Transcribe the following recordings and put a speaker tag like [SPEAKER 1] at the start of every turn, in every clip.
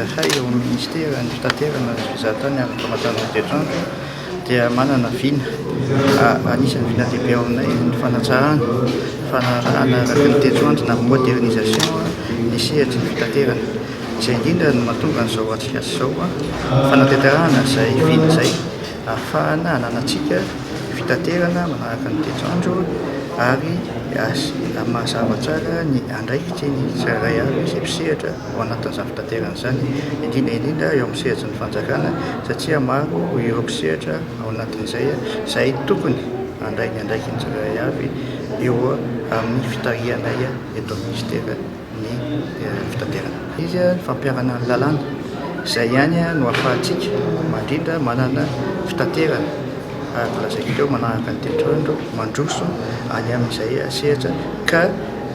[SPEAKER 1] Izahay ao amin'ny Minisiteran'ny Fitaterana sy Fizahantany ary ny Famantarana ny Toetr'andro dia manana vina. Anisan'ny vina lehibe ao aminay ny fanatsarana, fanarahana araka ny toetr'andro na modernisation ny sehatry ny fitaterana. Izay indrindra no mahatonga an'izao atrikasa izao, fanatanterahana izay vina izay ahafahana hananantsika fitaterana manaraka ny toetr'andro ary mazava tsara ny andraikitry ny tsirairay avy izay mpisehatra ao anatin'izany fitaterana izany, indrindra indrindra eo amin'ny sehatry ny fanjakana satria maro ireo mpisehatra ao anatin'izay izay tokony handray ny andraikiny tsirairay avy eo amin'ny fitarihanay eto amin'ny minisitera ny fitaterana. Izy ny fampiharana ny lalàna, izay ihany no ahafahantsika mandrindra manana fitaterana araka ny lazaiko teo manaraka ny toetr'andro mandroso any amin'izay sehatra ka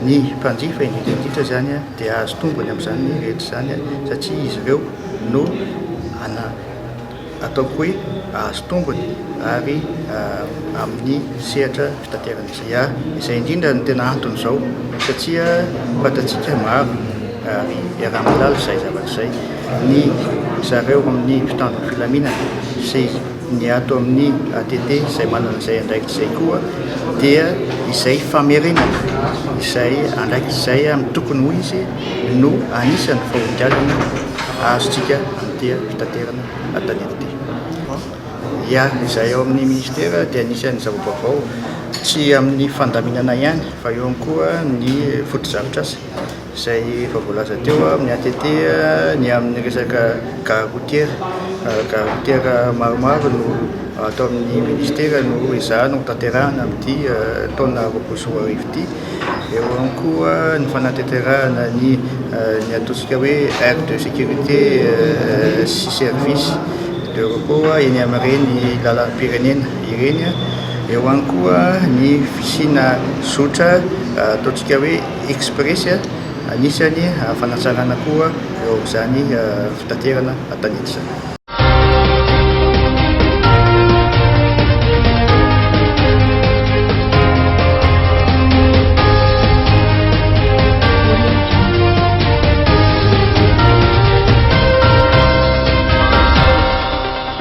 [SPEAKER 1] ny mpanjifa indrindra indrindra izany dia hahazo tombony amin'izany rehetra izany satria izy ireo no ana ataoko hoe hahazo tombony ary amin'ny sehatra fitaterana izay. Ya, izay indrindra no tena anton'izao satria fantatsika maro ary iaraha-mahalala izay zavatra izay, ny zareo amin'ny mpitandro ny filaminana sy ny ato amin'ny ATT izay manana izay andraikitra izay koa dia izay famerenana izay andraikitra izay amin'ny tokony ho izy no anisan'ny fahombiazana azontsika amin'ity fitaterana an-tanety ity. Ya, izay ao amin'ny ministera dia anisan'ny zava-baovao tsy amin'ny fandaminana ihany fa eo ihany koa ny fotodrafitrasa. Izay efa voalaza teo amin'ny ATT ny amin'ny resaka gare routière. Gare routière maromaro no atao amin'ny ministera no ezahana ho tanterahana amin'ity taona 2020 ity. Eo ihany koa ny fanatanterahana ny ny ataontsika hoe aire de sécurité sy service de repos eny amin'ireny lalam-pirenena ireny. Eo ihany koa ny fisiana zotra ataontsika hoe Express, anisany fanatsarana koa eo amin'izany fitaterana an-tanety izany.